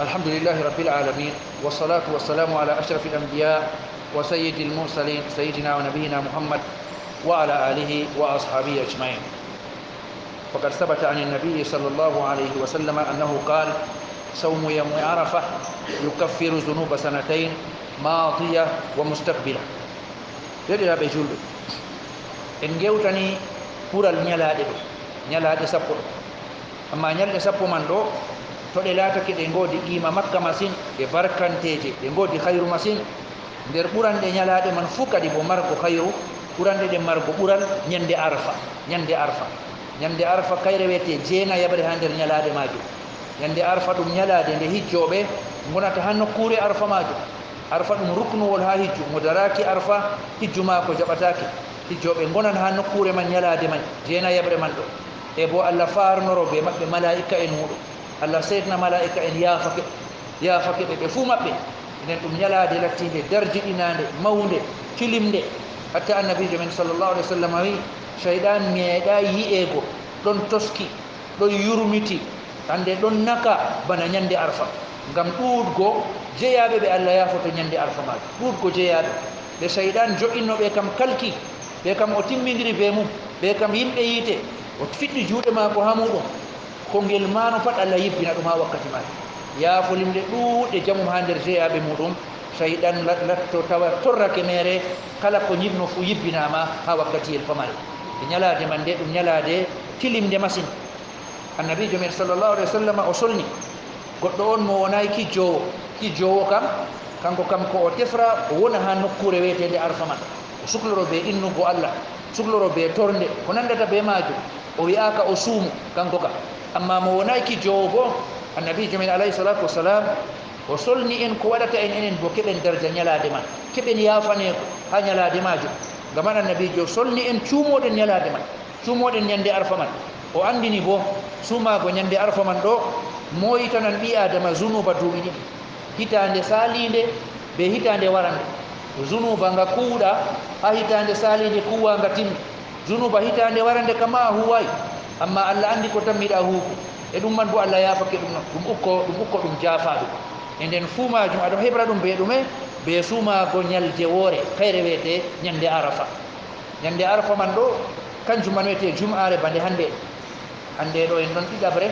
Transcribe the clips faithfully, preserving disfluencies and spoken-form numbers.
الحمد لله رب العالمين، والصلاة والسلام على أشرف الأنبياء وسيد المرسلين سيدنا ونبينا محمد وعلى آله وأصحابه أجمعين. فقد ثبت عن النبي صلى الله عليه وسلم أنه قال: صوم يوم عرفة يكفر ذنوب سنتين ماضية ومستقبلة. Deɗiraɓe julɓe, en gewtani ɓural ñalaaɗe ɗo, ñalaaɗe sappo ɗo. Amma ñalɗe sappo man ɗo, to ɗe laatake ɗe ngoodi qiima makka masin, ɗe barkanteeje, ɗe ngoodi hayru masin, nder ɓuranɗe ñalaaɗe man fuu kadi bo margo hayru, ɓuranɗe ɗen margo ɓural ñande Arfa. Ñande Arfa. Ñande Arfa kayre wiyetee jeenayaɓre haa nder ñalaaɗe maajum. Ñande Arfa ɗum ñalaade nde hijjooɓe ngonata haa nokkuure Arfa maajum. Arfa ɗum ruknuwol haa hijju, mo daraaki Arfa, hijju maako jaɓataake. Hijjooɓe ngonan haa nokkuure man ñalaade man, jeenayaɓre man ɗo. E bo Allah faarnoro bee maɓɓe malaa'ika'en muuɗum. Allah seedna malaa'ika'en yaafake, yaafake ɓe, ɓe fuu maɓɓe. Nden ɗum ñalaade lattiinde darjiɗinaande, mawnde, tilimnde. Hatta Annabiijo men sallallahu alaihi wasallam wi'i, Sayɗan meeɗaay yi'eego ɗon toski, ɗon yurmiti, hande ɗon naka bana ñande Arfa. Ngam ɗuuɗgo jeyaaɓe ɓe Allah yaafoto ñande Arfa maajum. Ɗuuɗgo jeyaaɓe ɓe Sayɗan jo'inno ɓe kam kalki, ɓe kam o timmindiri bee mum, ɓe kam yimɓe yiite. O fiɗɗi juuɗe maako haa muuɗum. Ko ngel maano pat Allah yibbina ɗum haa wakkati maajum. Yaafo limɗe ɗuuɗɗe jamum haa nder jeyaaɓe muuɗum. Sayɗan lat-, latto tawa torrake meere, kala ko nyiɓno fuu yibbinaama haa wakkatiyel pamare. E ñalaade man nde ɗum ñalaade tilimnde masin. Annabiijo men sallallahu alaihi wasallam o solni goɗɗo on mo wonaay kijjoowo. Kijjoowo kam, kanko kam ko o tefra, o wona haa nokkuure weeteende Arfa man. O sukloro bee innugo Allah, sukloro bee tornde, ko nandata bee maajum. O wi'aaka o suumu, kanko kam. Amma mo wonaay kijjoowo boo, Annabiijo men alayhi salaatu wasalaam, o solni en ko waɗata en enen boo keɓen darja ñalaade man, keɓen yaafaneego haa ñalaade maajum. Ngam man Annabiijo solni en cuumooɗen ñalaade man. Cuumooɗen ñande Arfa man. O anndini boo, suumaago ñande Arfa man ɗo, mooytanan ɓii Aadama zunuuba duuɓi ɗiɗi. Hitaande saaliinde bee hitaande warande. Zunuuba nga kuuwɗa haa hitaande saaliinde kuuwaa nga timmi. Zunuuba hitaande warande kam a huuwaay. Ammaa Allah anndi ko tammiɗa huuwugo. E ɗum man boo Allah yaafake ɗum non. Ɗum ukko, ɗum ukko ɗum jaafaaɗum. E nden fuu maajum aɗo heɓra ɗum bee ɗume? Bee suumaago ñalde woore, kayre weetee ñande Arafa. Ñande Arfa man ɗo, kanjum man wiyetee jum'aare bande hannde. Hannde ɗo en ɗon ɗiɗaɓre,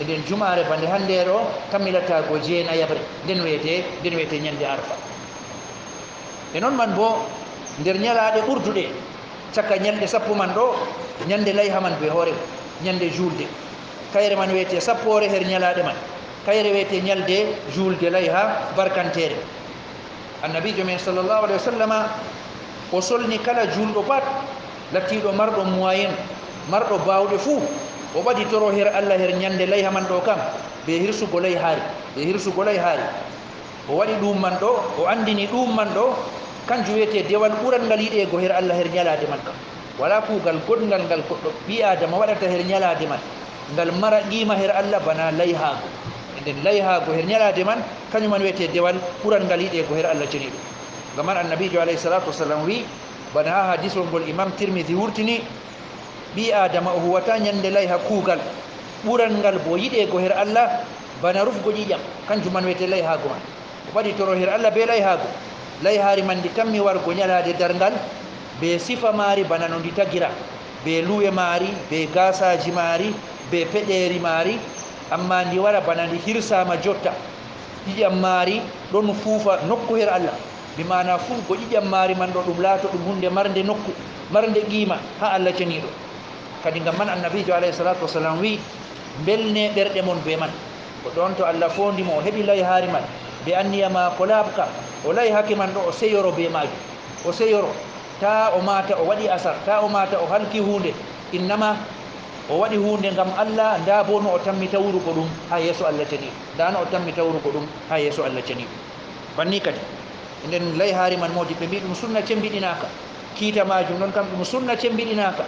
e nden jum'aare bande hannde ɗo, kammilataago jeenayaɓre. Nden wiyetee, nden wiyetee ñande Arfa. E non man boo, nder ñalaaɗe ɓurduɗe, caka ñalɗe sappo man ɗo, ñande layha man bee hoore, ñande juulde. Kayre man wiyetee sappoore her ñalaaɗe man. Kayre wiyetee ñalde juulde layha barkanteere. Annabiijo men sallallahu alaihi wasallama o solni kala juulɗo pat, lattiiɗo marɗo moyen, marɗo baawɗe fuu, o ɓaditoro her Allah her ñande layha man ɗo kam, bee hirsugo layhaari, bee hirsugo layhaari. O waɗi ɗum man ɗo, o anndini ɗum man ɗo, kanjum wiyetee dewal ɓural ngal yiɗeego her Allah her ñalaade man kam. Walaa kuugal goɗngal ngal goɗɗo ɓii Aadama waɗata her ñalaade man, ngal mara qiima her Allah bana layhaago. E nden layhaago her ñalaade man, kanjum man wiyetee dewal ɓural ngal yiɗeego her Allah ceniiɗo. Ngam man Annabiijo alayhi salaatu wasalaam wi'i, bana haa hadiisol ngol Imaam Tirmidi wurtini, ɓii Aadama o huwata ñande layha kuugal ɓural ngal boo yiɗeego her Allah bana rufgo ƴiiƴam, kanjum man wiyetee layhaago man. O ɓaditoro her Allah bee layhaago. Layhaari man ndi tammi wargo ñalaade darngal, bee sifa maari bana no ndi tagira, bee luwe maari, bee gaasaaji maari, bee peɗeeri maari, ammaa ndi wara bana ndi hirsaama jotta. Ƴiiƴam maari ɗon fuufa nokku her Allah, bi maana fuufgo ƴiiƴam maari man ɗo ɗum laato ɗum huunde marnde nokku, marnde qiima haa Allah ceniiɗo. Kadi ngam man Annabiijo alayhi salaatu wasalaam wi'i, mbelne ɓerɗe mon bee man. Goɗɗo on to Allah foondi mo, o heɓi layhaari man bee anniya maako laaɓka, o layhake man ɗo o seyoro bee maajum. O seyoro, taa o maata o waɗi asar, taa o maata o halki huunde. Innama o waɗi huunde ngam Allah, ndaa boo no o tammi tawrugo ɗum haa yeeso Allah ceniiɗo. Ndaa no o tammi tawrugo ɗum haa yeeso Allah ceniiɗo. Banni kadi, nden layhaari man moodi ɓe mbi'i ɗum sunna cembiɗinaaka. Kiita maajum non kam ɗum sunna cembiɗinaaka.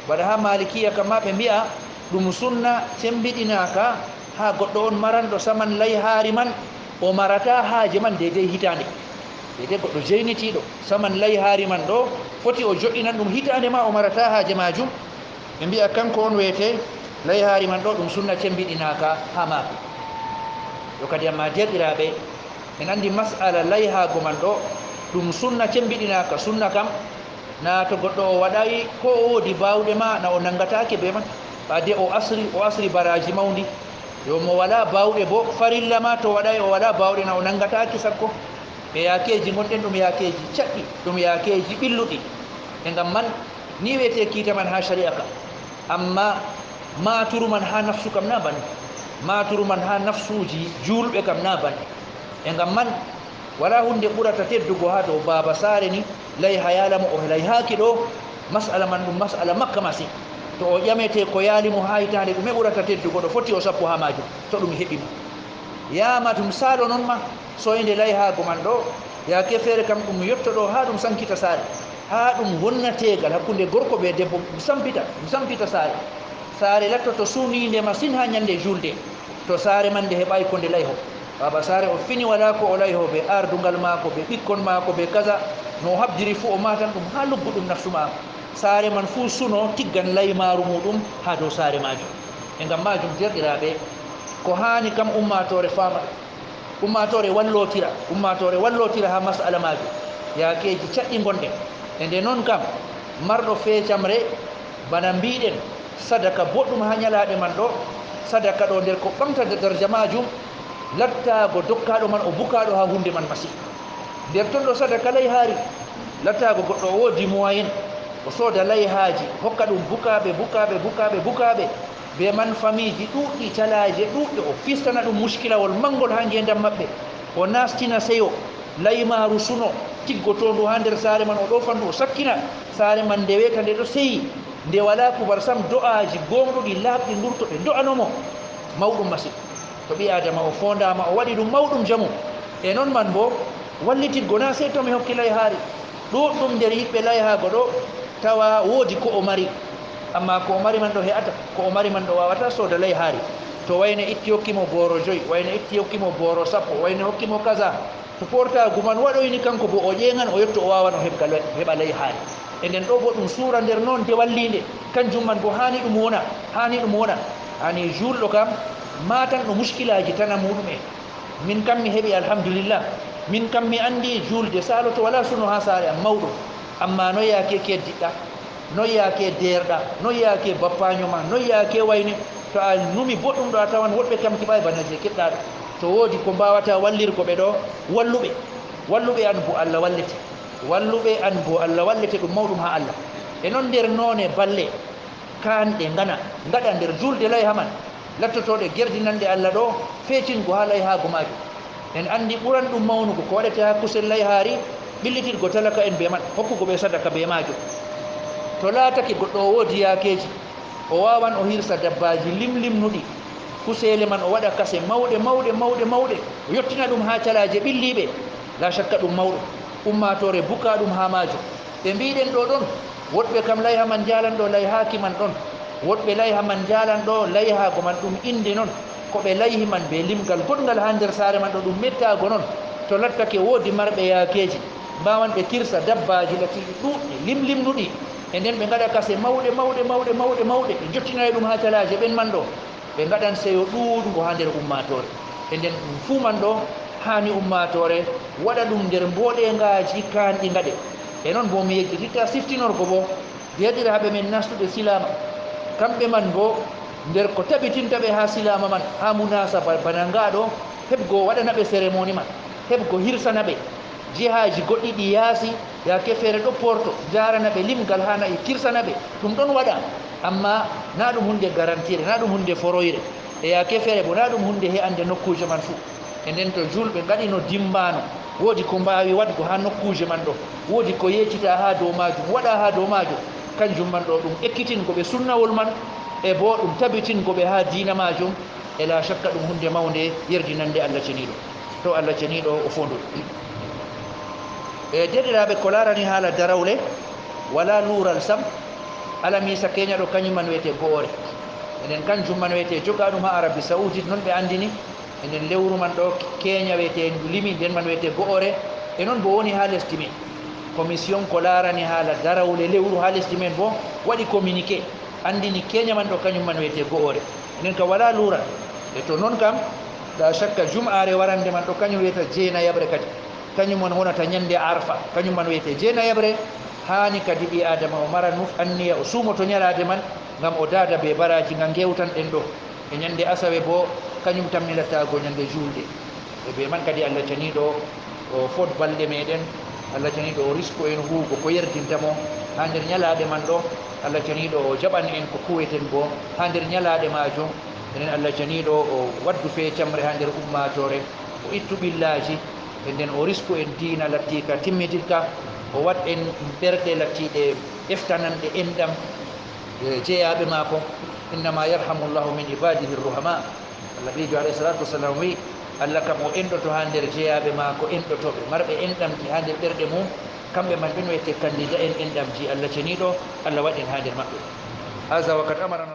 Bana haa Maalikiya kam ma ɓe mbi'a ɗum sunna cembiɗinaaka haa goɗɗo on maranɗo saman layhaari man, o marataa haaje man deydey hitaande. Deydey goɗɗo jeynitiiɗo saman layhaari man ɗo, foti o jo'inan ɗum hitaande ma o marataa haaje maajum. Ɓe mbi'a kanko on wiyetee layhaari man ɗo ɗum sunna cembiɗinaaka haa maako. Yo kadi amma deerɗiraaɓe, en anndi mas'ala layhaago man ɗo, ɗum sunna cemmbiɗinaaka. Sunna kam, na to goɗɗo o waɗay ko o woodi baawɗe ma, na o nanngataake bee man. Ɓaade o asri, o asri baraaji mawndi. Yo mo walaa baawɗe boo, farilla ma to waɗay o walaa baawɗe, na o nanngataake sakko. Ɓe yaakeeji ngonɗen ɗum yaakeeji caɗɗi, ɗum yaakeeji ɓilluɗi. E ngam man, ni wiyetee kiita man haa cari'a ka. Amma maaturu man haa nafsu kam na banni. Maaturu man haa nafsuuji juulɓe kam na banni. E ngam man, walaa huunde ɓurata teddugo haa dow baaba saare ni, layha yaala mo o layhaaki ɗo, mas'ala man ɗum mas'ala makka masin. To o ƴamete ko yaali mo haa hitaande, ɗume ɓurata teddugo ɗo foti o sappo haa maajum, to ɗum heɓi mo. Yaama ɗum saalo non ma, soynde layhaago man ɗo, yaake feere kam ɗum yotto ɗo haa ɗum sankita saare, haa ɗum wonna teegal hakkunde gorko bee debbo, ɗum sampita, ɗum sampita saare. Saare lattoto suuniinde masin haa nyannde juulde, to saare man nde heɓaay ko nde layho. Baaba saare o fini, walaa ko o layho bee aardungal maako, bee ɓikkon maako, bee kaza, no o haɓdiri fuu o maatan ɗum haa lugguɗum nafsu maako. Saare man fuu suno, tiggan laymaaru muuɗum haa dow saare maajum. E ngam maajum, deerɗiraaɓe, ko haani kam ummaatoore faama ɗum. Ummaatoore wallootira, ummaatoore wallootira haa mas'ala maajum. Yaakeeji caɗɗi ngonɗen. E nde non kam, marɗo feecamre, bana mbiiɗen, sadaka boɗɗum haa nyalaaɗe man ɗo, sadaka ɗo nder ko ɓaŋgtata darja maajum, lattaago dokkaaɗo man o bukaaɗo haa huunde man masin. Nder ton ɗo sadaka layhaari, lattaago goɗɗo o woodi moyen, o sooda layhaaji, hokka ɗum bukaaɓe, bukaaɓe, bukaaɓe, bukaaɓe. Bee man famiiji ɗuuɗɗi, calaaje ɗuuɗɗe, o fistana ɗum muskilawol maŋngol haa ngeendam maɓɓe. O naastina seyo, laymaaru suno, tiggotoondu haa nder saare man, o ɗoofan ndu, o sakkina saare man, nde weeta, nde ɗo seyi, nde walaa kubar sam, do'aaji gooŋɗuɗi, laaɓɗi, ngurto ɓe ndo'ano mo. Mawɗum masin. To ɓii-aadama o foondaama, o waɗi ɗum mawɗum jamu. E non man boo, wallititgo na sey to mi hokki layhaari. Ɗuuɗɗum nder yiɗɓe layhaago ɗo, tawa woodi ko o mari. Ammaa ko o mari man ɗo he'ata, ko o mari man ɗo waawata sooda layhaari. To wayne itti hokki mo booro joy, wayne itti hokki mo booro sappo, wayne hokki mo kaza. To portaagu man waɗoyni, kaŋko boo o ƴeeŋan, o yotto o waawan o heɓga lay-, heɓa layhaari. E nden ɗo boo ɗum suura nder non de walliinde, kanjum man boo haani ɗum wona, haani ɗum wona. Haani juulɗo kam maatanɗo muskilaaji tan a muuɗum en. Min kam mi heɓi, alhamdulillah. Min kam mi anndi juulde saaloto walaa suno haa saare am mawɗo. Ammaa noy yaake keddiɗɗa? Noy yaake deerɗa? Noy yaake bappaanyo ma? Noy yaake wayne? To a numi boɗɗum ɗo, a tawan woɗɓe kam keɓaay bana jey keɓɗa ɗo. To woodi ko mbaawata wallirgo ɓe ɗo, wallu ɓe. Wallu ɓe an boo, Allah wallete. Wallu ɓe an boo, Allah wallete, ɗum mawɗum haa Allah. E non nder noone balle kaanɗe ngana, ngaɗa nder juulde layha man, lattotooɗe gerdinanɗe Allah ɗo, feetingo haa layhaago maajum. En anndi ɓuran ɗum mawnugo ko waɗete haa kusel layhaari, ɓillitirgo talaka'en bee man, hokkugo ɓe sadaka bee maajum. To laatake goɗɗo o woodi yaakeeji, o waawan o hirsa dabbaaji limlimnuɗi, kuseele man o waɗa kase mawɗe, mawɗe, mawɗe, mawɗe, o yottina ɗum haa calaaje ɓilliiɓe, laa cakka ɗum mawɗum. Ummaatoore buka ɗum haa maajum. Ɓe mbiiɗen ɗo ɗon, woɗɓe kam layha man njaalan ɗo, layhaaki man ɗon. Woɗɓe layha man njaalan ɗo, layhaago man ɗum innde non. Ko ɓe layhi man bee limgal goɗngal haa nder saare man ɗo, ɗum mettaago non. To lattake woodi marɓe yaakeeji, mbaawan ɓe kirsa dabbaaji latiiɗi ɗuuɗɗi, limlimnuɗi. E nden ɓe ngaɗa kase mawɗe, mawɗe, mawɗe, mawɗe, mawɗe. Ɓe njottinay ɗum haa calaaje ɓen man ɗo. Ɓe ngaɗan seyo ɗuuɗngo haa nder ummaatoore. E nden ɗum fuu man ɗo, haani ummaatoore waɗa ɗum nder mbooɗeeŋgaaji kaanɗi ngaɗe. E non boo mi yejjititta siftinorgo boo deerɗiraaɓe men nastuɓe silaama. Kamɓe man boo, nder ko tabitinta ɓe haa silaama man, haa munaasaba bana ngaa ɗo, heɓgo waɗana ɓe seremoni man, heɓgo hirsana ɓe. Jihaaji goɗɗi ɗi yaasi, yaake feere ɗo porto, njaarana ɓe limgal haa na'i, kirsana ɓe. Ɗum ɗon waɗa, ammaa na ɗum huunde garantiire, na ɗum huunde foroyre. E yaake feere boo, na ɗum huunde he'ande nokkuuje man fuu. E nden to juulɓe ngaɗino dimbaano, woodi ko mbaawi waɗgo haa nokkuuje man ɗo, woodi ko yeecita haa dow maajum, waɗa haa dow maajum. Kanjum man ɗo ɗum ekkitingo ɓe sunnawol man, e boo ɗum tabitingo ɓe haa diina maajum. E laa cakka ɗum huunde mawnde yerdinande Allah Ceniiɗo. To Allah Ceniiɗo o foondu. E deerɗiraaɓe, ko laarani haala darawle, walaa luural sam. Alamiisa keenya ɗo, kañum man wiyetee go'ore. Enen kanjum man wiyetee jogaaɗum haa Arabi Sawudit, non ɓe anndini. Enen lewru man ɗo keenya wiyetee limi, nden man wiyetee go'ore. E non boo woni haa lesdi men. Komisiyon ko laarani haala darawle lewru haa lesdi men boo waɗi kominike, anndini keenya man ɗo, kañum man wiyetee go'ore. Enen kam walaa luural. E to non kam, La shakka, jum'aare warande man ɗo, kañum wiyata jeenayaɓre kadi. Kañum on wonata ñande Arfa. Kañum man wiyete jeenayaɓre. Haani kadi ɓii Aadama o mara nuf anniya, o suumoto ñalaade man, ngam o daada bee baraaji nga ngewtanɗen ɗo. E ñande asawe boo, kañum tammi lattaago ñande juulde. E bee man kadi Allah ceniiɗo o fod balɗe meeɗen. Allah ceniiɗo o risko en huugo ko yerdinta mo haa nder ñalaaɗe man ɗo. Allah ceniiɗo o jaɓan en ko kuweten boo haa nder ñalaaɗe maajum. Enen Allah ceniiɗo o waddu feecamre haa nder ummaatoore, o ittu ɓillaaji, e nden o risku en diina lattiika timmitirka, o waɗ en ɓerɗe lattiiɗe eftananɗe enɗam, e jeyaaɓe maako. Innama yarhamu llahu min ibadihi rruhama. Annabiijo alayhi salatu wasalam wi, Allah kam o enɗoto haa nder jeyaaɓe maako enɗotooɓe, marɓe enɗamji haa nder ɓerɗe mum. Kamɓe man ɓen wiyete kandida en enɗamji. Allah ceniiɗo, Allah waɗ en haa nder maɓɓe. Haza wa kad amarana